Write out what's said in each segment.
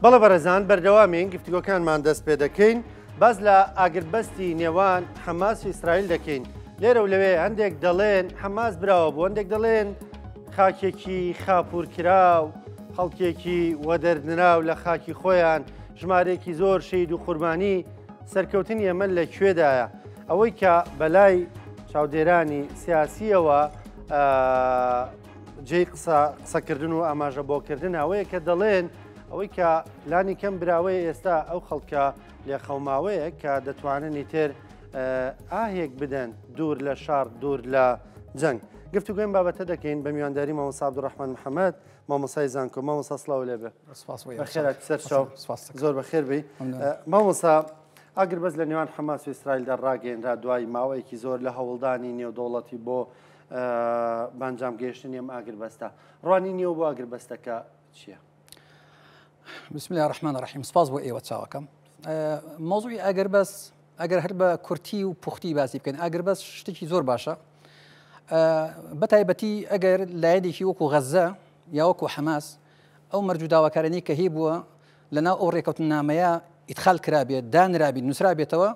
بەڵێ بەڕێزان بەردەوامین گفتوگۆکانمان دەست پێ دەکەین باس لە ئاگربەستی نێوان حەماس و ئیسرائیل دەکەین لێرە و لەوێ هەندێک دەڵێن حەماس براوە بوو هەندێک دەڵێن خاکێکی خاپورکراو خەڵکێکی وەدەرنراو لە خاکی خۆیان ژمارەیەکی زۆر شەید و قوربانی سەرکەوتنی ئەمە لە کوێدایە ئەوەی کە بەلای چاودێرانی سیاسیەوە جێی قسە قسەکردن و ئاماژە بۆکردن ئەوەیە کە دەڵێن ئەوەی کە لانی کەم براوەیە ئێستا ئەو خەڵکە لێخەوماوەیە کە دەتوانن ئیتر ئاهێک بدەن دوور لە شار دوور لە جەنگ. گفتوگۆی بابەتە دەکەین بە میوانداری مامۆستا عەبدولڕەحمان محەمەد مامۆستای زانکۆ. مامۆستا سڵاو لێ بێ. بەخێرات سەر چاو. زۆر بەخێر بی. مامۆستا ئاگربەست لە نێوان حەماس و ئیسرائیلدا ڕاگەیەنرا دوای ماوەیەکی زۆر لە هەوڵدانی نێودەوڵەتی بۆ بەئەنجام گەیشتنی ئەم ئاگربەستە. ڕوانینی ئەو بۆ ئاگربەستەکە چییە؟ بسم الله الرحمن الرحیم سپاس بۆ ئێوە چاوەکەم مەوزوعی ئاگربەست ئەگەر هەر بە کورتی و پوختی باسی بکەین ئاگربەست شتێکی زۆر باشە بە تایبەتی ئەگەر لایەنێکی وەکو غەزە یا وەکو حەماس ئەو مەرج و داواکارانەی کە هی بووە لەناو ئەو ڕێکەوتنامەیە ئیدخال کرابێت دانرابێت نووسرابێتەوە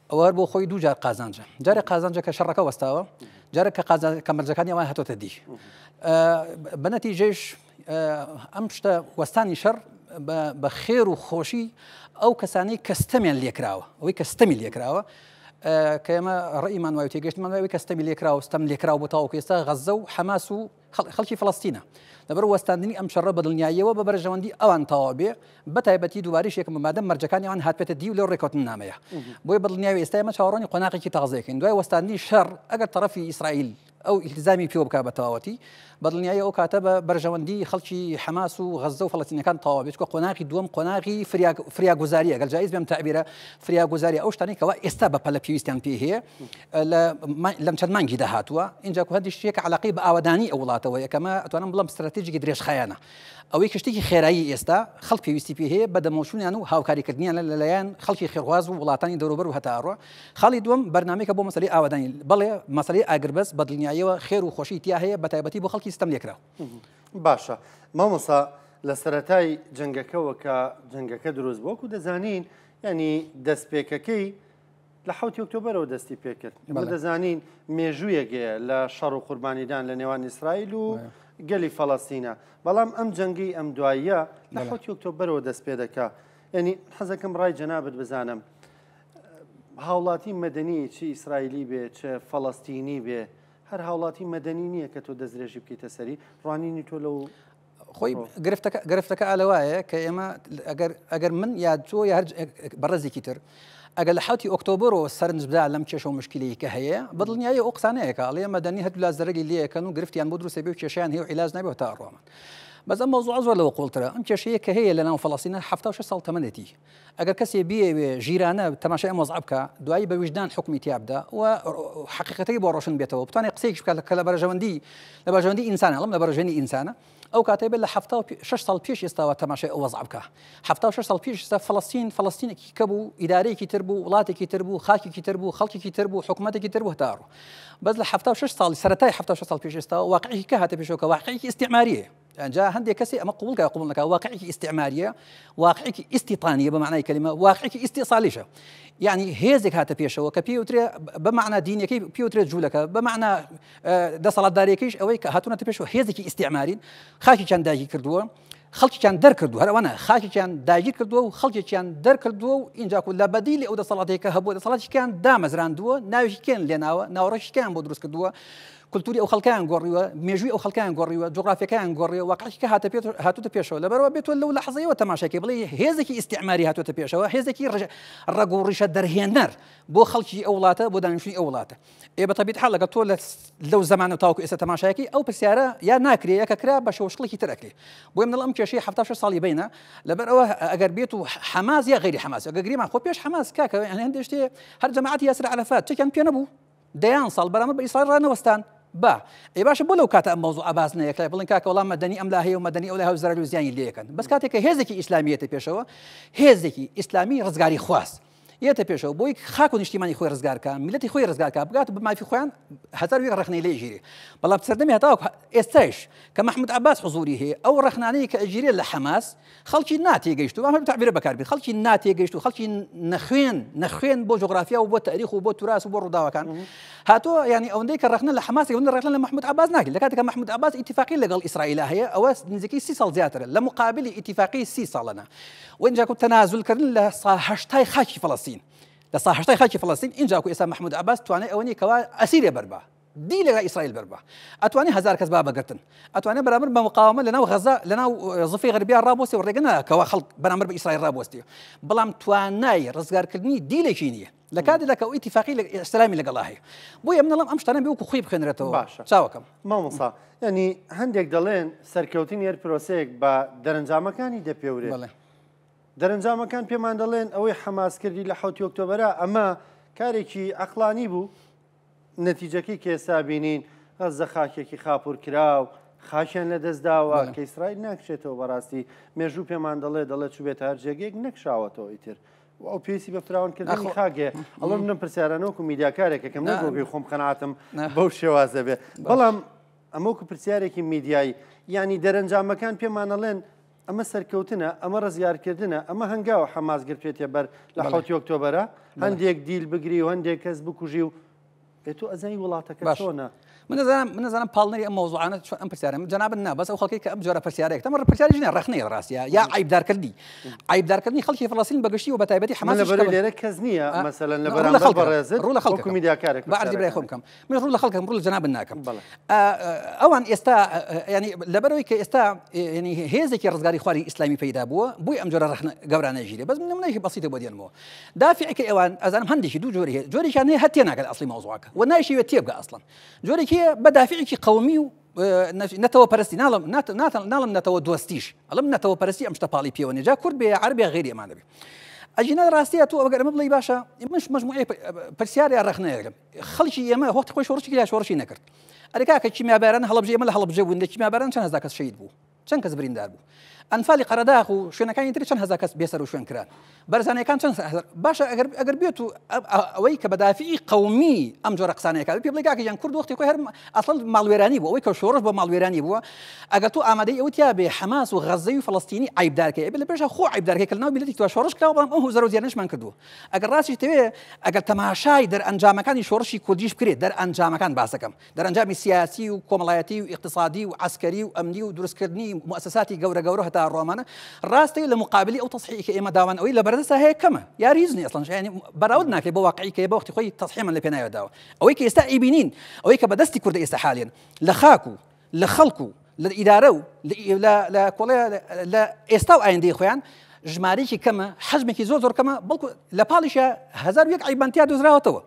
ئەوە هەر بۆ خۆی دوو جار قازانجە جارێ قازانجە کە شەڕەکە وەستاوە جارێک کە قازانج کە مەرجەکانی ئەوان هاتۆتە دی بە نەتیجەیش ئەم شتە وەستانی شەڕ بە خێر و خۆشی ئەو کەسانەی کە ستەمیان لێکراوە ئەوەی کە ستەمی لێکراوە کە ئێمە ڕێیمان وای تێگەشتمان وای کە ستەمی لێکراوە ستەم لێکراو بۆ تاوەکو ئێستا غەززە و حەماس و خەڵکی فەڵەستینە. لەبەر وەستاندنی ئەم شەڕە بە دڵنیاییەوە بە بەرژەوەندی ئەوان تەواو بێ، بە تایبەتی دووبارەیش یەکەم مادەم مەرجەکانی ئەوان هاتبێتە دی و لەو ڕێکەوتننامەیە. بۆیە بە دڵنیایەوە ئێستا ئێمە چاوەڕوانی قۆناغێکی تازەیەکەین. دوای وەستاندنی شەڕ ئەگەر تەڕەفی ئیسرائیل ئەو ئیلتیزامی پێوە بکا بە تەواوەتی، بە دڵنیایی ئەو کاتە بە بەرژەوەندی خەڵکی حەماس و غەززە و فەڵەستینەکان تەواو بێ، چونکە قۆناغی دووەم قۆناغی فریاگوزارییە، گەر جائیز بێ ئەم تەعبیرە، فریاگوزاری ئەو شتانەی کەوا ئێستا بە پەلە پێویستیان پێی هەیە، لەم چەند مانگی داهاتووە ئینجا هەندی شتێک علاقەی بە ئاوەدانی ئەو وڵاتەوە یەکەمە ئەتوانم بڵم ستراتیژێکی درێژخایەنە ئەوەی کە شتێکی خێرایی ئێستا خەڵک پێویستی پێ هەیە بە دەمەوچوونیان و هاوکاریکردنیان لەلایەن خەڵکی خێرخواز و وڵاتانی دەوروبەر و هەتا ئەڕۆ خاڵی دووەم بەرنامەیەکە بۆ مەسەلەی ئاوەدانی بەڵێ مەسەلەی ئاگربەست بە دڵنیاییەوە خێر و خۆشی تیا هەیە بە تایبەتی بۆ خەڵکی ستەم لێکراو. باشە مامۆستا لە سەرەتای جەنگەکەوە کە جەنگەکە دروست بوو وەکو دەزانین یعنی دەستپێکەکەی لە حەوتی ئۆکتۆبەرەوە دەستی پێکرد. ئێمە دەزانین مێژوویەک هەیە لە شەڕ و قوربانیدان لە نێوان ئیسرائیل و گەلی فەڵەستینە. بەڵام ئەم جەنگەی ئەم دواییە لە حەوتی ئۆکتۆبەرەوە دەست پێ دەکا. یعنی حەزەکەم ڕای جەنابت بزانم. هاوڵاتی مەدەنی چ ئیسرائیلی بێ چ فەڵەستینی بێ هەر هاوڵاتی مەدەنی نییە کە تۆ دەستدرێژی بکەیتە سەری ڕوانینی تۆ لەو خۆی گرفتەکە گرفتەکە ئالەوایە کە ئێمە ئەگەر ئەگەر من یا تۆ یا هەر بەڕێزێکی تر ئەگەر لە حوتی ئۆکتۆبرەوە سەرنج بدا لەم کێشە و مشکلەی کە هەیە بەدڵنیایی ئەو قسانەیەکە ئەڵێ مەدەنی هەردوولا زەرەری لێیەکەن و گرفتیان بۆ دروستە بێ و کێشیان هەیە و عیلاج نابێت تا ڕۆمان بەس ئەم مەوزوعە زۆر لەوە قوڵترە ئەم کێشەیە کە هەیە لە ناو فەڵەستینە 76 ساڵ تەمەنێتی ئەگەر کەسێ بیەوێ ژیرانە تەماشای ئەم وەزعە بکا دوایی بە ویژدان حوکمی تیا بدا و حەقیقەتەکەی بۆ ڕۆشن بێتەوە بتوانێت قسەیەکیش بکات کە لە بەرژەوەندی لە بەرژەوەندی ئینسانە ئەڵێم لە بەرژەوەندی ئینسانە ئەو کاتەی بێت لە 76 ساڵ پێش ئێستاوە تەماشای ئەو وەزعە بکا 76 ساڵ پێش ئێستا فەڵەستین فەڵەستینێکی کە بوو ئیدارەیەکی تر بوو وڵاتێکی تر بوو خاکێکی تر بوو خەڵکێکی تر بوو حکوومەتێکی تر بوو هەتا ڕۆ بەس لە 76 ساڵی سەرەتای 76 ساڵ پێش ئێستا واقعێکی کە هاتە پێشەوە کە واقعێکی ئیستیعماریە جا هەندێک کەسی ئەمە قبوڵ کە قبوڵ نەکا واقعێکی ئیستعماریە واقعێکی ئیستیطانیە بە معنای کەلیمە واقعێکی ئیستیصالیشە یعنی هێزێک هاتە پێشەوە کە پێوترێ بە معنا دینەکەی پێوترێت جوولەکە بە معنا دەسەڵاتدارەکەیش ئەوەی کە هاتوونەتە پێشەوە هێزێکی ئیستعمارین خاکێکیان داگیر کردووە خەڵکیان دەرکردو هەروانە خاکێکیان داگیر کردووە و خەڵکێکیان دەرکردووە و ئینجاکو لە بەدیلی ئەو دەسەڵاتێکە هەبووە دەسەڵاتێکیان دامەزراندووە ناوێکیان لێناوە ناوەڕۆکێکیان بۆ دروست کردووە کولتوری ئەو خەڵکەیان گۆڕیوە، مێژووی ئەو خەڵکەیان گۆڕیوە، جوغرافیەکەیان گۆڕیوە، واقعێکی کە هاتە پێ هاتووتە پێشەوە. لەبەرئەوە بێ تۆ لەو لەحزەیەوە تەماشای کەی بڵێی هێزێکی ئیستیعماری هاتووەتە پێشەوە، هێزێکی ڕەگ و ڕیشە دەرهێنەر بۆ خەڵکی ئەو وڵاتە، بۆ دانیشتووی ئەو وڵاتە. ئێ بە تەبیعەت حاڵ لەگەڵ تۆ لە لەو زەمانە تاوەکو ئێستا تەماشایەکەی ئەو پرسیارە یا ناکرێ یا کە کرا بە شێوە شکڵێکی تر ئەکرێ. بۆیە من دەڵێم ئەم کێشەی 76 ساڵی بەینە لەبەرئەوە ئەگەر بێت و حەماس یا غەیری حەماس ئەگەر گریمان خۆ پێش حەماس کاکە یانی هەندێک شتێ هەر جەماعەتی یاسر عەرەفات چەکیان پێ نەبوو. دەیان ساڵ بەرامبەر بە ئیسرائیل ڕانەوەستان با ئەی باشە بۆ لەو کاتە ئەم مەوزوعە باس نەیەکرا بڵێن کاکە وەڵا مەدەنی ئەم لا هەیە و مەدەنی ئەو لا هەیە و زەرەر و زیانی لێ یەکەن بەس کاتێک کە هێزێکی ئیسلامیەتە پێشەوە هێزێکی ئیسلامی ڕزگاری خواست. یەتە پێشەوە بۆی خاک و نیشتیمانی خۆی ڕزگار کا، میللەتی خۆی ڕزگار کا، بگات بە مافی خۆیان 1001 ڕەخنەی لێ ئەگیرێ. بەڵام سەردەمی هەتاوەکو ئێستایش کە مەحمود عەباس حزوری هەیە، ئەو ڕەخنانەی کە ئەگیرێ لە حەماس خەڵکی ناتێگەیشتوو، ئەم تەعبیرە بەکار بێت، خەڵکی ناتێگەیشتوو، خەڵکی نەخوێن، نەخوێن بۆ جوغرافیا و بۆ تاریخ و بۆ توراس و بۆ ڕووداوەکان هاتووە، یانی ئەوەندەی کە ڕەخنە لە حەماس ئەوەندە ڕەخنە لە مەحمود عەباس ناکرێت، لە کاتێک کە مەحمود عەباس ئیتیفاقی لەگەڵ ئیسرائیلا هەیە، ئەوە نزیکەی 30 ساڵ زیاترە لە مقابلی ئیتیفاقی 30 ساڵەنە و ئینجاکو تەنازولکردن لە سا هەشتای خاکی فەڵەستین لە سا هەشتای خاکی فەڵەستین، ئینجاکو ئێستا مەحمود عەباس توانای ئەوە نییە کەوا ئەسیرێ بەربا دی لەگەڵ ئیسرائیل بەربا، ئەتوانێ 1000 کەس با بەگرتن، ئەتوانێ بەرامبەر بە مقاومە لەناو غەزە لەناو زفەی غەربیا ڕابوەستێ و ڕێگە نادا کەوا خەڵک بەرامبەر بە ئیسرائیل ڕابوەستێ، بەڵام توانای ڕزگارکردنی دیلێکی نییە لە کاتێکدا کە ئەو ئیتیفاقی سەلامی لەگەڵا هەیە. بۆیە من ئەڵێم ئەم شتانە بێ وەکو خۆی بخوێنرێتەوە. باشە چاوەکەم. مامۆستا یانی هەندێک دەڵێن سەرکەوتنی هەر پرۆسەیەک بە دەرەنجامەکانی دەپێورێت. بەڵێ. دەرەنجامەکان پێمان دەڵێن ئەوەی حەماس کردی لە حەوتی ئۆکتۆبەرا ئەمە کارێکی عەقڵانی بوو، نەتیجەکەی کە ئێستا بینین غەززە خاکێکی خاپوورکراو خاکیان لەدەست داوە کە ئیسرائیل ناکشێتەوە. بەڕاستی مێژوو پێمان دەڵێ دەڵێ چوبێتە هەر جێگەیەک نەکشاوەتەوە ئیتر و ئەو پێویستی بە فراوانکردنی خاک هەیە. ئەڵێم من پرسیارانە وەکو میدیاکارێکەکەم نەک خۆم قەناعەتم بەو شێوازە بێ، بەڵام ئەمە وەکو پرسیارێکی میدیایی، یعنی دەرەنجامەکان پێمان ئەڵێن ئەمە سەرکەوتنە، ئەمە ڕزگارکردنە، ئەمە هەنگاوە حەماس گرتوێتە بەر لە حەوتی ئۆکتۆبەرە، هەندێک دیل بگری و هەندێک کەس بکوژی و ئێ تۆ ئەزانی وڵاتەکە چۆنە؟ من نەزانم، من نەزانم پاڵنەری ئەم مەوزوعانە چۆن ئەم پرسیارە من جەنابت نا، بەس ئەو خەڵکەی کە ئەم جۆرە پرسیارێک تەمە پرسیاری ژنە ڕەخنەیە ڕاستیە یا عیبدارکردنی عیبدارکردنی خەڵکی فەڵەستین بە گشتی و بە تایبەتی حەماس لەبەر لێرە کەس نییە مەسەلەن لە بەرامبەر بەڕێزت ڕوو لە خەڵک وەکو میدیاکارێک بە عەرزی برای خۆم بکەم. من ڕوو لە خەڵکم ڕوو لە جەنابت ناکەم. ئەوان ئێستا ینی لەبەرەوەی کە ئێستا ینی هێزێکی ڕزگاری خواری ئیسلامی پەیدا بووە بۆی ئەم جۆرە ڕەخنە گەورانە ژیرێ. بەس من نمونەیەکی بەسیتە بۆ دێنمەوە. دافعێکە ئێوان ئەزانم هەندێکی دوو جۆری هەیە، جۆرێکیان هەیە هەر تێناگات ئەسڵی مەوزوعەکە و نایشەوێت تێبگا ئەسڵەن. جۆرێکی هەیە بە دافعێکی قەومی و نەتەوە پەرستی، ناڵم ناڵم نەتەوە دۆستیش، ئەڵم نەتەوە پەرستی ئەم شتە پاڵی پێوە نیە، جا کورد بێ عەرەب یا غەیری ئەمانە بێ. ئەگینا ڕاستیە تۆ ئەگەر ئەمە بڵێی باشە منش مەجموعەی پرسیار یا ڕەخنەیەکم. خەڵکی ئێمە وەختی خۆی شۆڕشی کرد یا شۆڕشی نەکرد؟ ئەرێ کاکە کیمیاباران هەڵەبجە، ئێمە لە هەڵەبجە بووین، لە کیمیاباران چەند هەزار کەس شەهید بوو، چەند کەس بریندار بوو، ئەنفالی قەرەداغ و شوێنەکانی تر چەند هەزار کەس بێسەر و شوێن کران، بەرزانیەکان چەند هەزار. باشە ئەگەر ئەگەر بێت و ئەوەی کە بەدافعی قەومی ئەم جۆرە قسانەیە کات پێ بڵێ کاکە گیان کورد وەختی خۆی هەر ئەسڵ ماڵوێرانی بوو، ئەوەی کە شۆڕش بۆ ماڵوێرانی بووە، ئەگەر تۆ ئامادەی ئەوە تیا بێ حەماس و غەززەی و فەڵەستینی عەیبدارکەی، ئەبێ لە پێشا خۆ عەیبدارکەی کە لەناو میللەتی تۆ شۆڕش کراوە، بەڵام ئەو زەرەر و زیانەشمان کردووە. ئەگەر ڕاستیش تەوێ ئەگەر تەماشای دەرئەنجامەکانی شۆڕشی کوردیش بکرێت، دەرئەنجامەکان باسەکەم دەرئەنجامی سیاسی و کۆمەڵایەتی و ئیقتسادی و عەسکەری و ئەمنی و دروستکردنی موئەسەساتی گەورە گەورە هەتا ڕۆمانە ڕاستە لە مقابلی ئەو تەسحیحی کە ئێمە داوان ئەوەی لە بەردەستا هەیە کەمە یار هیچ نییە ئەسڵەن، یعنی بەراورد ناکرێت بۆ واقعی کە بە وەختی خۆی تەسحیحمان لە پێناوێ داوە. ئەوەی کە ئێستا ئەیبینین، ئەوەی کە بەدەستی کوردە ئێستا حالێن لە خاک و لە خەڵک و لە ئیدارە و لە کۆڵێ لە ئێستا و ئایندەی خۆیان ژمارەیەکی کەمە، حەجمێکی زۆر زۆر کەمە، بەڵکو لە پاڵیشە 1001 عیبان تیا دۆزراوەتەوە.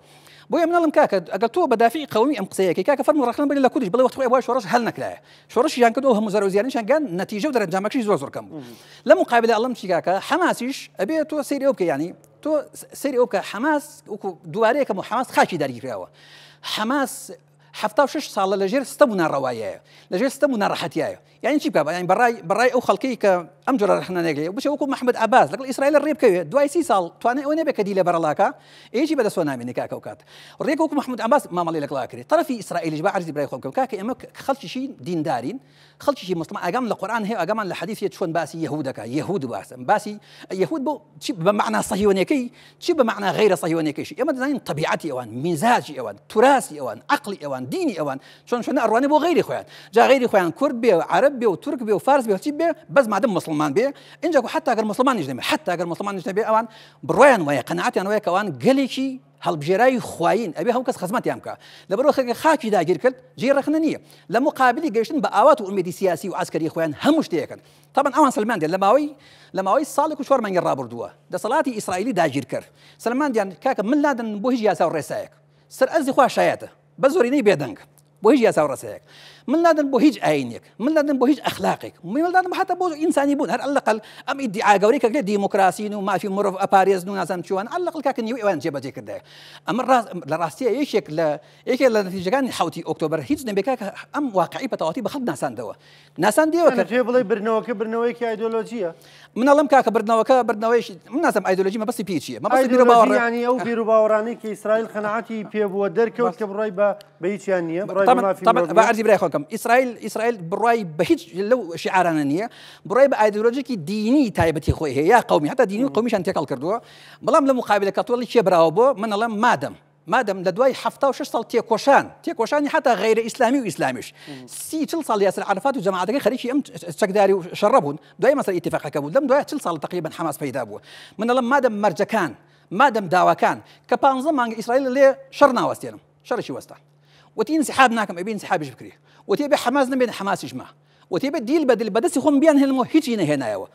بۆیە من ئەڵێم کاکە ئەگەر تۆ بە دافعی قەومی ئەم قسەیەکەی کاکە فەرموو ڕەخنە بگرە لە کوردیش، بڵێ وەختی خۆی ئەوە شۆڕش هەل نەکرایە، شۆڕشیان کردەوە هەموو زەرەر و زیانیشیان گەیاند، نەتیجە و دەرەنجامەکەشی زۆر زۆر کەم بوو. لە مقابلە ئەڵێم چی کاکە حەماسیش ئەبێ تۆ سەیری ئەو بکە، یعنی تۆ سەیری ئەو بکە حەماس وەکو دووارەیەکەم و حەماس خاکی داگیرکراوە. حەماس 76 ساڵە لەژێر ستەم و ناڕەواییایە، لەژێر ستەم و ناڕەحەتیایە. یعنی چی بکە؟ یعنی بەڕای بەڕای ئەو خەڵکەی کە ئەم جۆرە ڕەخنە نەگرێ بچێ وەکو مەحمود عەباس لەگەڵ ئیسرائیل ڕێ بکەوێ دوای 30 ساڵ توانای ئەوە نەبێ کە دیلە بەرەڵاکە هیچی بەدەستەوە نامێنێ کاکە ئەو کات ڕێک وەکو مەحمود عەباس مامەڵەی لەگەڵا کرێ. تەرەفی ئیسرائیلیش با عەرزی برای خۆم بکەم کاکە ئێمە خەڵکیشی دیندارین، خەڵکیشی مسلمان، ئاگام لە قورئان هەیە، ئاگامان لە حەدیث هەیە چۆن باسی یەهود دەکا. یەهود باسم باسی یەهود بۆ چی بە مەعنا سەهیۆنیەکەی چی بە مەعنا غەیرە سەهیۆنیەکەیشی. ئێمە دەزانین تەبیعەتی ئەوان، میزاجی ئەوان، توراسی ئەوان، عەقڵی ئەوان، دینی ئەوان چۆن چۆن ئەڕوانێ بۆ غەیری خۆیان. جا غەیری خۆیان کورد بێ و عەرەب بێ و تورک بێ و فارس بێ و چی بێ، بەس مادەم مسلمان بێ، ئینجا کو حتا ئەگەر مسلمانیش نەبێ، حتا ئەگەر مسلمانیش نەبێ، ئەوان بڕوایان وایە، قەناعەتیان وایە کە ئەوان گەلێکی هەڵبژێراوی خوایین، ئەبێ هەموو کەس خزمەتیان بکا. لەبەرئەوە خەڵکی خاکی داگیر کرد جێی ڕەخنە نییە. لە مقابلی گەیشتن بە ئاوات و ئومێدی سیاسی و عەسکەری خۆیان هەموو شتێکن. تەبعەن ئەوان سەلماندیان لە ماوەی لە ماوەی ساڵێک و چوار مانگی ڕابردووە دەسەڵاتی ئیسرائیلی داگیرکەر سەلماندیان کاکە من لادەن بۆ هیچ یاسا و ڕێسایەک. سەر ئەرزی خوا شایەتە بە زۆرینەی بێدەنگ. بۆ هیچ یاسا و ڕێسایەک مل نادەن، بۆ هیچ ئاینێک مل نادەن، بۆ هیچ ئەخلاقێک مل نادەن، حتا بۆ ئینسانی بوون. هەر ئەلقل ئەم ئیدعا گەورەی کە دیموکراسین و مافی مرۆڤ ئەپارێزن و نازانم چیوان، ئەلقل کاکە نیوەی ئەوان جێبەجێ کردایە. ئەمە لە ڕاستیە یەکێک لە نەتیجەکانی حوتی ئۆکتۆبەر هیچ نەبێ کاکە ئەم واقعی بەتەواوەتی بە خەڵک ناساندەوە، ناساندیەوە کە تێ بڵێ بردنەوەکە بردنەوەیەکی ئایدۆلۆژیە. من ئەڵێم کاکە بردنەوەکە بردنەوەیش من نازانم ئایدۆلۆژی مەبەستی پێ چییە، مەبەستی بیرو باوەڕ، ینی ئەو بیر و باوەڕانەی کە ئیسرائیل قەناعەتی پێ بووە دەرکەوت کە بڕای بە هیچیان نییە، بڕای بە مافی مرۆڤ با عەرزی برای خۆم کەم، ئیسرائیل بڕای بە هیچ لەو شیعارانە نییە، بڕای بە ئایدۆلۆژیکی دینی تایبەتی خۆی هەیە یا قەومی، حتا دینی و قەومیشان تێکەڵ کردووە. بەڵام لە مقابلە کەتۆڵی کێ براوە بۆ من ئەڵێم مادەم لە دوای 76 ساڵ تێکۆشانی حتا غەیرە ئیسلامی و ئیسلامیش 30 ساڵ یاسر عەرەفات و جەماعەتەکەی خەریکی ئەم چەکداری و شەڕە بوون، دوای مەسەر ئیتفاقەکە بوو، لەم دوای 40 ساڵ تقریبا حەماس پەیدا بووە. من ئەڵێم مادەم مەرجەکان، مادەم داواکان کە 15 مانگ ئیسرائیل لێ شەڕ ناوەستێنم، شەڕێکی وەستا، وتی انسحاب ناکەم، ئەبێ انسحابیش بکرێ، وتی بێ حەماس نەبێن حەماسیش ما، وتی بێ دیل بە دیل بەدەستی خۆم بیان هێنمەوە، هیچی نەهێنایەوە.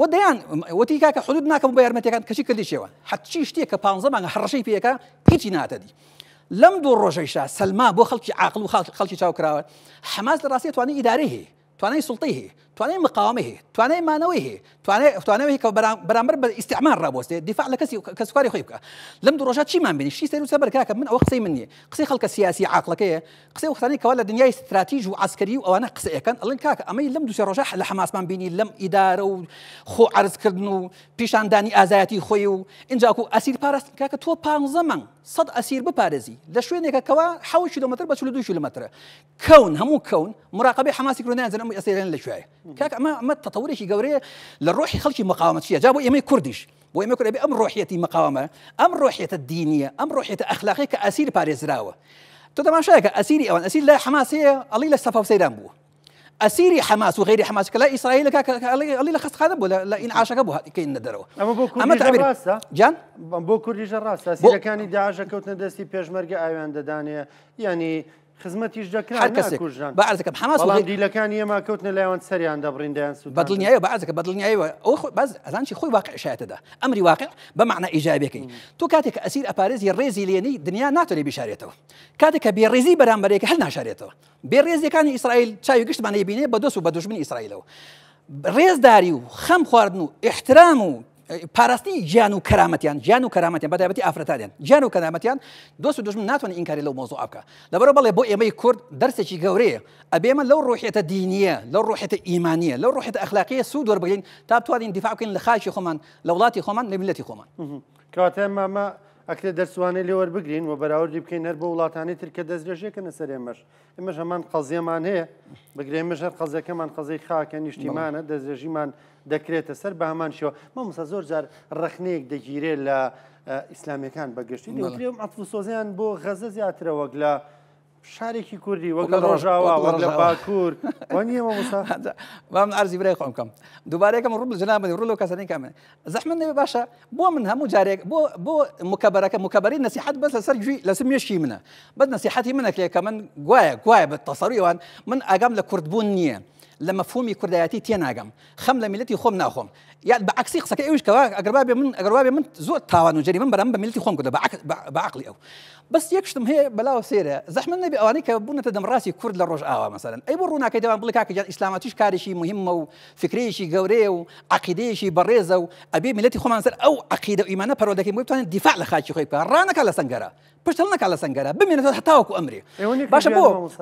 ودەیان وتی کاکە حدود ناکەم بە یارمەتیەکان، کەچی کردی شێوە هەرچی شتێک کە 15 مانگە هەڕەشەی پێیەکە هیچی ناتەدی. لەم دوو ڕۆژەیشا سەلما بۆ خەڵکی عاقل و خەڵکی چاو کراوە، حەماس لە ڕاستیە توانای ئیدارەی هەیە، توانای سوڵتەی هەیە، توانای مقاومەی هەیە، توانای مانەوەی هەیە، توانای هەیە کە بەرامبەر بە ئیستعمار ڕابوەستێ، دیفاع لە کەسی کەسوکاری خۆی بکە. لەم دوو ڕۆژە چیمان بینی؟ شتی سەیر و سەبر کاکە، من ئەوە قسەی من نییە، قسەی خەڵکە سیاسی عاقڵەکەیە، قسەی ئەو خەڵکانەی کەوا لە دنیای ستراتیژ و عەسکەری و ئەوانە قسە ئەکەن، ئەڵێن کاکە ئەمەی لەم دوو سێ ڕۆژە لە حەماسمان بینی، لەم ئیدارە و خۆ عەرزکردن و پیشاندانی ئازایەتی خۆی و ئینجاکو ئەسیر پاراستن. کاکە تۆ 15 مانگ 100 ئەسیر بپارێزی لە شوێنێکە کەوا 7 کیلۆمەتر بە 42 کیلۆمەترە، کەون هەموو کەون مراقبەی حەماسی کردن، نازانم ئەم ئەسیرانە لە کوێیە. کاک ئەمە تەتەورێکی گەورەیە لە ڕۆحی خەڵکی مقاومەتچیە. جا بۆ ئێمەی کوردیش، بۆ ئێمە کورد ئەبێ ئەم ڕۆحیەتی مقاومە، ئەم ڕۆحیەتە دینیە، ئەم ڕۆحیەتە ئەخلاقیە کە ئەسیر پارێزراوە. تۆ تەماشایەکە ئەسیری ئەوان، ئەسیر لای حەماس هەیە ئەڵی لە سەفا و سەیران بووە، ئەسیری حەماس و غەیری حەماس کە لای ئیسرائیل ئەڵی لە خەستخانە بوو، لە ئینعاشەکە بوو کەینە دەرەوە. ئەمە بۆ کوردیش ڕاستە؟ جان؟ بۆ کوردیش ڕاستە. ئەسیرەکانی داعش کەوتنە دەستی پێشمەرگە ئاویان دەدانێ، یعنی خزمەتیش دەکران، هەر کەسێک ناکوژران. بە عەرزەکەم حەماس و بەڵام دیلەکانی ئێمە کەوتنە لایوان سەریان دەبڕین، دەیان سووتاندن. بەدڵنیاییەوە، بە عەرزەکە بەدڵنیاییەوە ئەوە خۆی باز ئەزان چی خۆی واقع شایەتەدا، ئەمری واقع بە مەعنا ئیجابیەکەی. تۆ کاتێک کە ئەسیر ئەپارێزی ڕێزی لێنی، دنیا ناتوانێت بیشارێتەوە. کاتێک کە بێڕێزی بەرامبەرێکە هەر ناشارێتەوە. بێڕێزیەکانی ئیسرائیل چاوی گشتمان ئەیبینێ بە دۆست و بە دوژمنی ئیسرائیلەوە. ڕێزداری و خەم خواردن و ئیحترام و پاراستنی گیان و کەرامەتیان، گیان و کەرامەتیان بە تایبەتی ئافرەتانیان، گیان و کەرامەتیان دۆست و دوژمن ناتوانێت ئینکاری لەو مۆزوعە بکە. لەبەرەوە بەڵێ بۆ ئێمەی کورد دەرسێکی گەورەیە، ئەبێ ئێمە لەو ڕۆحیەتە دینیە، لەو ڕۆحیەتە ئیمانیە، لەو ڕۆحیەتە ئەخلاقیە سوود وەربگرین تا بتوانین دیفاع بکەین لە خاکی خۆمان، لە وڵاتی خۆمان، لە میللەتی خۆمان. کەواتە ئەمە ئەکرێ دەرسوانەی لێ وەربگرین و بەراوردی بکەین هەر بۆ وڵاتانی تر کە دەستدرێژیەکەنە سەر ئێمەش. ئێمەش هەمان قەزیەمان هەیە، بگرێ ئێمەش هەر قەزیەکەمان قەزیەی خاکە، نیشتیمانە، دەستدرێژیمان دەکرێتە سەر بە هەمان شێوە. مامۆستا زۆر جار ڕەخنەیەک دەگیرێت لە ئیسلامیەکان بەگشتی، دەوترێ ئەم عەتف و سۆزیان بۆ غەزە زیاترە وەک لە شارێکی کوردی، وەک لە ڕۆژاوا، وەک لە باکوور. وا نییە مامۆستا؟ با من عەرزی برای خۆم بکەم، دووبارە یەکەم ڕوو لە جەنابم ڕوو لەو کەسانەی کە من زەحمەت نەبێ باشە بۆ من هەموو جارێک بۆ مکەبەرەکە، مکەبەری نەسیحەت بەس لەسەر گوێی لەسەر مێشکی منە، بەس نەسیحەتی منەکرێ کە من گوایە بە تەسەروی ئەوان من ئاگام لە کوردبوون نییە، لە مەفهومی کوردایەتی تێناگەم، خەم لە میلەتی خۆم ناخۆم. یان بە عەکسی قسەکە ئەویش کەوا ئەگەر وابێ من، ئەگەر وابێ من زۆر تاوان و جەریمەم بەرامبەر بە میلەتی خۆم کردووە، بە عەقڵی ئەو. بەس یەک شتم هەیە بەلاوە سەیرە، زەحمەت نەبێ ئەوانەی کە بوونەتە دەمڕاستی کورد لە ڕۆژئاوا مەسەلەن، ئەی بۆ ڕووناکەی دەوان بڵێ کاکە گیان ئیسلامەتیش کارێکی مهمە و فکرەیەکی گەورەیە و عەقیدەیەکی بەڕێزە و ئەبێ میلەتی خۆمان سەر ئەو عەقیدە و ئیمانە پەروەردەکەین بۆی بتوانین دیفاع لە خاکی خۆی بکا، ڕانەکا لە سەنگەرە، پشت هەڵنەکا لە سەنگەرە، بمێنێتەوە هەتاوەکو ئەمرێ. باشە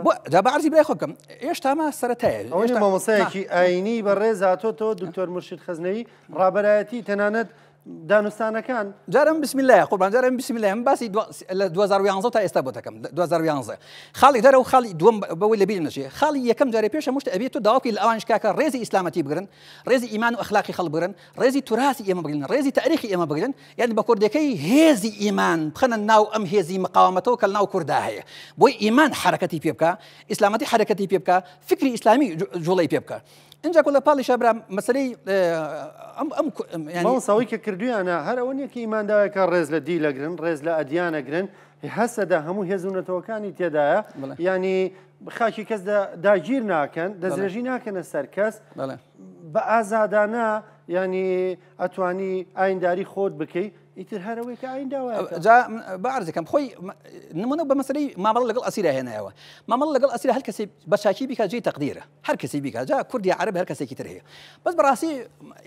بۆ جا بە عەرزی برای خۆ بکەم، هێشتا ما سەرەتایە. ئەوە نییە مامۆستایەکی ئایینی بەڕێز هاتۆتەوە دکتۆر مورشید خەزنەوی ڕابەرایەتی تەنانەت دانوستانەکان. جارم بسم الله قوربان، جارم بسم الله. من باسی لە 2011 تا ئێستا بۆ دەکەم. 2011 خاڵی جارە و خاڵی دووەم بەوەی لەبیرم نەچێ، خاڵی یەکەم جارێ پێش هەموو شتێ ئەبێ تۆ داوا بکەی لە ئەوانیش کاکە ڕێزی ئیسلامەتی بگرن، ڕێزی ئیمان و ئەخلاقی خەڵک بگرن، ڕێزی توراسی ئێمە بگرن، ڕێزی تاریخی ئێمە بگرن، یعنی بە کوردەکەی هێزی ئیمان بخەنە ناو ئەم هێزی مقاومەتەوە کە لەناو کوردا هەیە، بۆی ئیمان حرەکەتی پێ بکە، ئیسلامەتی حرەکەتی پێ بکە، فکری ئیسلامی جوڵەی پێ بکە. اینجا کۆ لە پاڵیشا برا مەسەلەی ئەم ئەم یعنی مامۆستا ئەوەی کە کردویانە هەر ئەوە نییە کە ئیمانداوێکە ڕێز لە دیل ئەگرن، ڕێز لە ئەدیان ئەگرن، هەسەدە هەموو هێز و نەتەوەکانی تێدایە، یعنی خاکی کەس داگیر ناکەن، دەستدرێژی ناکەنە سەر کەس، بە ئازادانە یعنی ئەتوانی ئاینداری خۆت بکەی. ئیتر هەر ئەوەی کە ئاین داوایەکە. جا با عەرزی کەم خۆی نمونە بە مەسەلەی مامەڵە لەگەڵ ئەسیرا هێنایەوە. مامەڵە لەگەڵ ئەسیرا هەر کەسی بە چاکی بیکا جێی تەقدیرە. هەر کەسی بیکا جا کورد یا عەرەب هەر کەسێکی تر هەیە. بەس بەڕاستی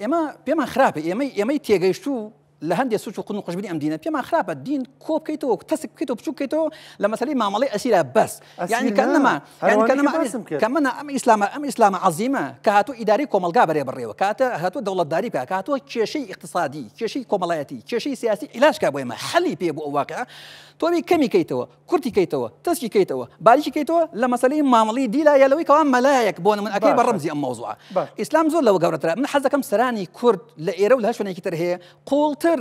ئێمە پێمان خراپە ئێمەی ئێمەی تێگەیشتوو لە هەندێ سوچ و قون و قوژبنی ئەم دینە پێمان خراپە دین کۆ بکەیتەوە تەسک بکەیتەوە بچوک بکەیتەوە لە مەسەلەی مامەڵەی ئەسیرا بەس یعنی کە نەما یعنی کە نەما کە منە ئەم ئیسلامە ئەم ئیسلامە عەزیمە کە هاتوو ئیداری کۆمەڵگا بەرێ بڕێوە کاتە هاتوو دەوڵەتداری بکە کە هاتووە کێشەی ئیقتسادی کێشەی کۆمەڵایەتی کێشەی سیاسی عیلاج کا بۆ ئێمە حەلی پێ بۆ ئەو واقع تۆ بی کەمی کەیتەوە کورتی کەیتەوە تەسکی کەیتەوە باریکی کەیتەوە لە مەسەلەی مامەڵی دیلا یا لەوەی کەوا مەلایەک بۆ من ئەکەی بە ڕەمزی ئەم مەوزوعە ئیسلام زۆر لەوە گەورەترە من حەز دەکەم سەرانی کورد لە ئێرە و لە هەر شوێنێکی تر هەیە قوڵتر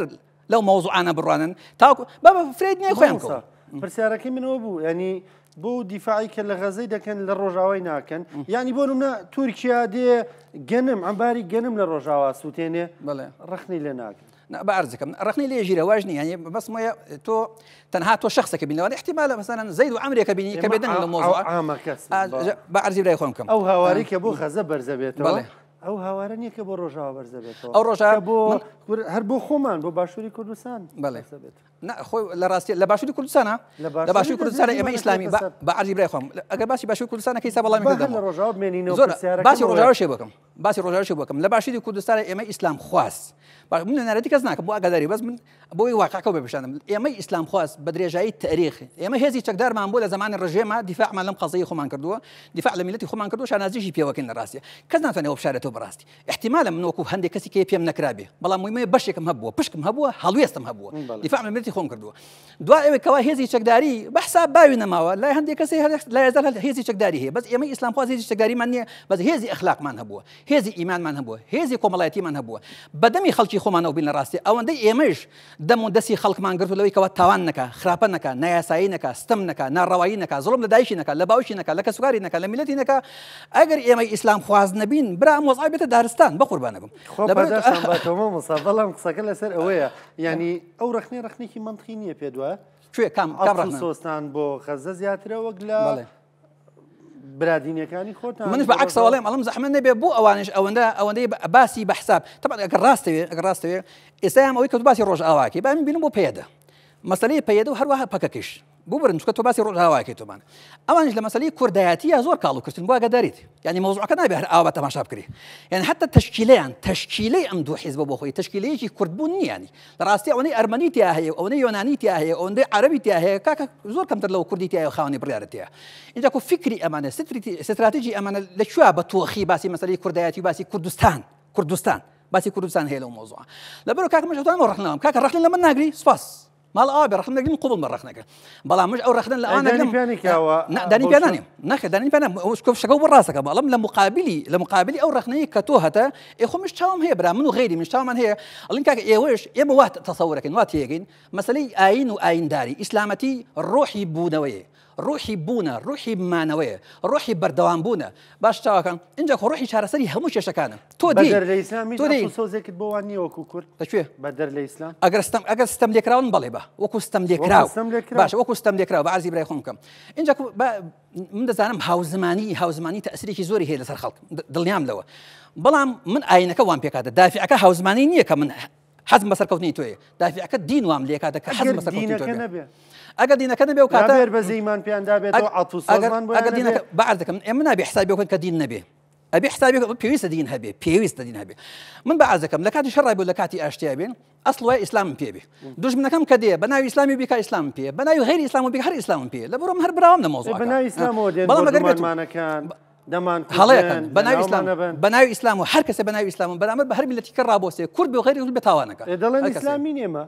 لەو مەوزوعانە بڕوانن تاوەکو بابە فرێت نییە خۆیان بکەون. پرسیارەکەی من ئەوە بوو ینی بۆ دیفاعی کە لە غەزەی دەکەن لە ڕۆژاوای ناکەن یعنی بۆ نمونە تورکیا دێ گەنم ئەمباری گەنم لە ڕۆژاوا سووتێنێ بەڵێ ڕخنی لێ ناکەن. نا بە عەرزەکەم ڕەخنەی لێ ژیرە واش نییە یعنی بەس مۆیە تۆ تەنها تۆ شخصێکە بین لەوانەیە احتمالە مثلا زەید و عەمرێکە بینی کە بێدەنگ لە مۆزوع عامە کەس بە عەرزی برای خۆم کەم ئەو هاوارەی کە بۆ غەزە بەرزەبێتەوە ئەو هاوارە نییە کە بۆ ڕۆژاوا بەرزەبێتەوە ئەو ڕۆژە بۆ هەر بۆ خۆمان بۆ باشووری کوردستان بەڵێ خۆی لە ڕاستی لە باشووری کوردستانە لە باشووری کوردستان ئێمە ئیسلامی بە عەرزی برای خۆم ئەگەر باسی باشووری کوردستانەکەی سا بەڵامی لە ڕۆژاوا بمێنینەوە باسی ڕۆژاوا شێ بکەم باسی ڕۆژاواشی بکەم لە باشووری کوردستان ئێمە ئیسلام خواز من نوێنەرایەتی کەس ناکەم بۆ ئاگاداری بەس من بۆی واقعەکە بە پیشانم ئێمەی ئیسلام خواز بە درێژایی تاریخ ئێمە هێزی چەکدارمان بۆ لە زمانی ڕژێمە دیفاعمان لەم قەزیەی خۆمان کردووە دیفاع لە میلەتی خۆمان کردووە شانازیشی پێوەکەین لە ڕاستیە کەس ناتوانێت ئەوە بشارێتەوە بەڕاستی احتیمالە من وەکو هەندێک کەسی کێ پێم نەکرابێ بەڵام مویمە بەشێکم هەبووە پشکم هەبووە هەڵوێستم هەبووە دیفاع لە میلەتی خۆم کردووە دوای ئەوەی کەوا هێزی چەکداری بە حساب باوی نەماوە لای هەندێک کەسی لا يزال هێزی چەکداری هەیە بەس ئێمە ئیسلامخواز هێزی چەکداریمان نییە بەس هێزی ئەخلاقمان هەبووە هێزی ئیمانمان هەبووە هێزی کۆمەڵایەتیمان هەبووە بەدەمی خەڵکی خۆمانەوە بین لە ڕاستی ئەوەندەی ئێمەش دەم و دەستی خەڵکمان گرت لەوەی کەوا تاوان نەکا خراپە نەکا نایاسایی نەکا ستەم نەکا ناڕەوایی نەکا زوڵم لە دایکی نەکا لە باوکی نەکا لە کەسوکاری نەکا لە میلەتی نەکا ئەگەر ئێمەی ئیسلام خواز نەبین برا ئەم وەزعە بێتە دارستان بەقوربانەبم خوا پاداشتان باتەوە مامۆستا بەڵام قسەکە لەسەر ئەوەیە یعنی ئەو ڕەخنەی ڕەخنێکی مەنتقی نییە پێت وایە؟ کوێ کام کام ڕەخنە؟ سۆستان بۆ غەزە زیاترە وەک لە برادینەکانی خۆتان منش بە عەکسەوە ئەڵێم ئەڵێم زەحمەت نەبێ بۆ ئەوانش ئەوەندە ئەوەندەی باسی بە حساب طبعا ئەگەر ڕاستەوێ ئەگەر ڕاستەوێ ئێستا ئەم ئەوەی کە باسی ڕۆژئاواکەی با من بینم بۆ پەیەدە مەسەلەی پەیەدە و هەروەها پەکەکەش ببرن چونکە تۆ باسی ڕۆژئاواکەی تۆمان ئەوانش لە مەسەلەی کوردایەتیە زۆر کاڵ و کرتن بۆ ئاگاداریت یعنی مەوزوعەکە نابێ هەر ئاوا تەماشا بکرێ یعنی حتی تەشکیلەیان تەشکیلەی ئەم دوو حیزبە بۆ خۆی تەشکیلەیەکی کوردبوون نییە یعنی لە ڕاستی ئەوەنەی ئەرمەنی تیا هەیە و ئەوەنەی یۆنانی تیا هەیە ئەوەندەی عەرەبی تیا هەیە کاکە زۆر کەمتر لەوە کوردی تیا هەیە و خاوەنی بڕیارە تیا ئینجا کو فکری ئەمانە ستراتیجی ئەمانە لە کوێ بە تۆخی باسی مەسەلەی کوردایەتی و باسی کوردستان کوردستان باسی کوردستان هەیە لەو مەوزوعە لەبەرو کاکە منش ئەتوانم ڕەخنە کاکە ڕەخنە لە من ناگری سوپاس ماڵ ئاوا بێ ڕەخنە نەگرم قبوڵ بە ڕەخنەکە بەڵام مش ئەو ڕەخنە لە ئەوان نەگرم دانی پێ نانێم نەخێر دانی پێ نانێم ئەو شتەکە بۆ ڕاستەکە بەڵام لە مقابلی لە مقابلی ئەو ڕەخنەیە کە تۆ هەتە ئێ خۆ مش چاوم هەیە برا من و غەیری مش چاومان هەیە ئەڵین کاکە ئێوەش ئێمە وا تەسەورەکەین وا تێگەین مەسەلەی ئایین و ئاینداری ئیسلامەتی ڕۆحی بوونەوەیە ڕوحی بوونە، ڕوحی مانەوەیە، ڕوحی بەردەوام بوونە. باش چاوەکەم، ئینجا خۆ ڕوحی چارەسەری هەموو کێشەکانە. تۆ دێی، بەدەر لە ئیسلام هیچ تۆ دێی. عەتف و سۆزێکت بۆ وان نییە وەکو کورد؟ لە کوێ؟ بەدەر لە ئیسلام؟ ئەگەر ستەم، ئەگەر ستەم لێکراون بەڵێ بە، وەکو ستەم لێکراو. وەکو ستەم لێکراو. باشە، وەکو ستەم لێکراو، بە عەرزی برای خۆم بکەم. ئینجا کو با من دەزانم هاوزمانی، هاوزمانی تەئسیرێکی زۆری هەیە لەسەر خەڵک، دڵنیام لەوە. بەڵام من ئایینەکە وام پێکاتە، دافیعەکە هاوزمانی نییە کە من حەزم بە سەرکەوتنی تۆیە دافعەکە دین وام لێکاتە کە حەزم بە سەرکەوتنی تۆ بێ ئەگەر دینەکە نەبێ و کاتە بەزەیمان پێیان دابێتەوە عەتف و سۆزمان بۆیان ئەگەر دینەکە بە عەرز دەکەم ئێمە نابێ حسابی بکەن کە دین نەبێ ئەبێ حسابی پێویستە دین هەبێ پێویستە دین هەبێ من بە عەرز دەکەم لە کاتی شەڕای بۆ لە کاتی ئاشتیا بێن ئەسڵ وایە ئیسلامم پێ بێ دوژمنەکەم کە دێ بە ناوی ئیسلامی بیکا ئیسلامم پێ بە ناوی غەیری ئیسلام بیکا هەر ئیسلامم پێ لە بڕۆم هەر براوم لە مەوزوعەکە بە ناوی ئیسلامەوە دێن بەڵام ئەگەر بێت بۆردومانمانەکان دەمان هەڵەیەکەن بە ناوی ئیسلام بە ناوی ئیسلام و هەر کەسێ بە ناوی ئیسلام بەرامبەر بە هەر میللەتی کە ڕابۆسێ کورد بێ و غەیری کورد بێ تاوانەکە دەڵێن ئیسلامی ئێمە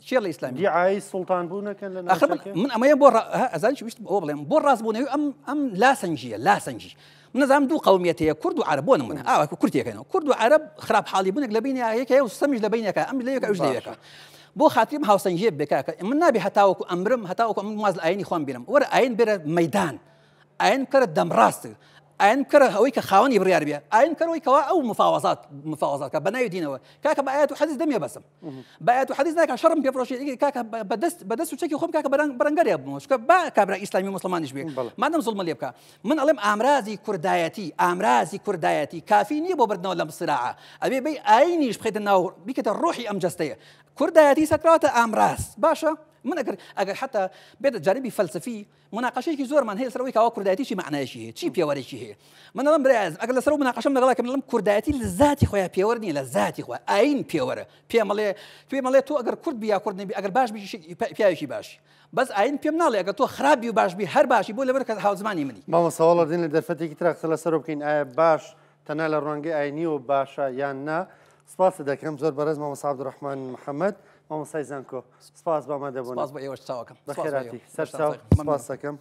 کێ لە ئیسلامی دیعای سوڵتان بوونەکەن لە ئاخر من ئەمەیە بۆ ئەزانی چی ویستم ئەوە بڵێم بۆ ڕاستبوونەوەی ئەم ئەم لاسەنگییە لاسەنگی من نەزانم دوو قەومیەت هەیە کورد و عەرەب بۆ نمونە ئاوا کورتێکەنەوە کورد و عەرەب خراپ حاڵی بوونێک لە بینیان یەکێ و ستەمیش لە بینێکە ئەم لە یەکە ئەوش لە یەکە بۆ خاتری ئەم هاوسەنگییە بێ کاکە من نابێ هەتاوەکو ئەمرم هەتاوەکو ئەمن واز لە ئایینی خۆم بێنم وەرە ئایین بێرە مەیدان ئایین بکەرە دەمڕاست. ئاین بکەرە ئەوەی کە خاوەنی بڕیار بێ، ئاین بکەرە ئەوەی کەوا ئەو مفاوەزات مفاوەزات کە بە ناوی دینەوە. کاکە بە ئایەت و حەدیس دەمێ بەسم. بە ئایەت و حەدیس ناکا شەڕم پێ فرۆشی کاکە بە دەست بە دەست و چەکی خۆم کاکە بەرەنگ بەرەنگەرێ بمەوە. چونکە با کابرا ئیسلامی و موسڵمانیش بێ. مادەم زوڵمە لێ بکا. من ئەڵێم ئامرازی کوردایەتی ئامرازی کوردایەتی کافی نییە بۆ بردنەوە لەم سراعە. ئەبێ بەی ئاینیش بخەیتە ناو بیکەتە ڕۆحی ئەم جەستەیە. کوردایەتی سەکراوەتە ئامراز. باشە من ئەگەر ئەگەر حتا بێتە جانبی فەلسەفی موناقەشەیەکی زۆرمان هەیە لەسەر ئەوەی کەوا کوردایەتی چی مەعنایەکی هەیە، چی پێوەرێکی هەیە. من دەڵێم برای ئازیزم ئەگەر لەسەر ئەو موناقەشەم لەگەڵا کە من دەڵێم کوردایەتی لە زاتی خۆیا پێوەر نییە، لە زاتی خۆیا ئایین پێوەرە. پێم ئەڵێ پێم ئەڵێ تۆ ئەگەر کورد بی یا کورد نەبی ئەگەر باش بی پیاوێکی باشی، بەس ئایین پێم ناڵێ ئەگەر تۆ خراپ بی و باش بی هەر باشی بۆ لەبەر کە هاوزمانی منی. مامۆستا وەڵا دین لە دەرفەتێکی ترا قسە لەسەرەوە بکەین ئایا باش تەنها لە ڕوانگەی ئاینیەوە باشە یان نا؟ سپاست دەکەم زۆر بەڕێز مامۆستا عەبدولڕەحمان محەمەد مامۆستای زانکۆ سپاس بە ئامادەبوونت. سپاس بۆ ئێوەش چاوەکەم. بەخێرهاتی سەرچاو سپاس دەکەم.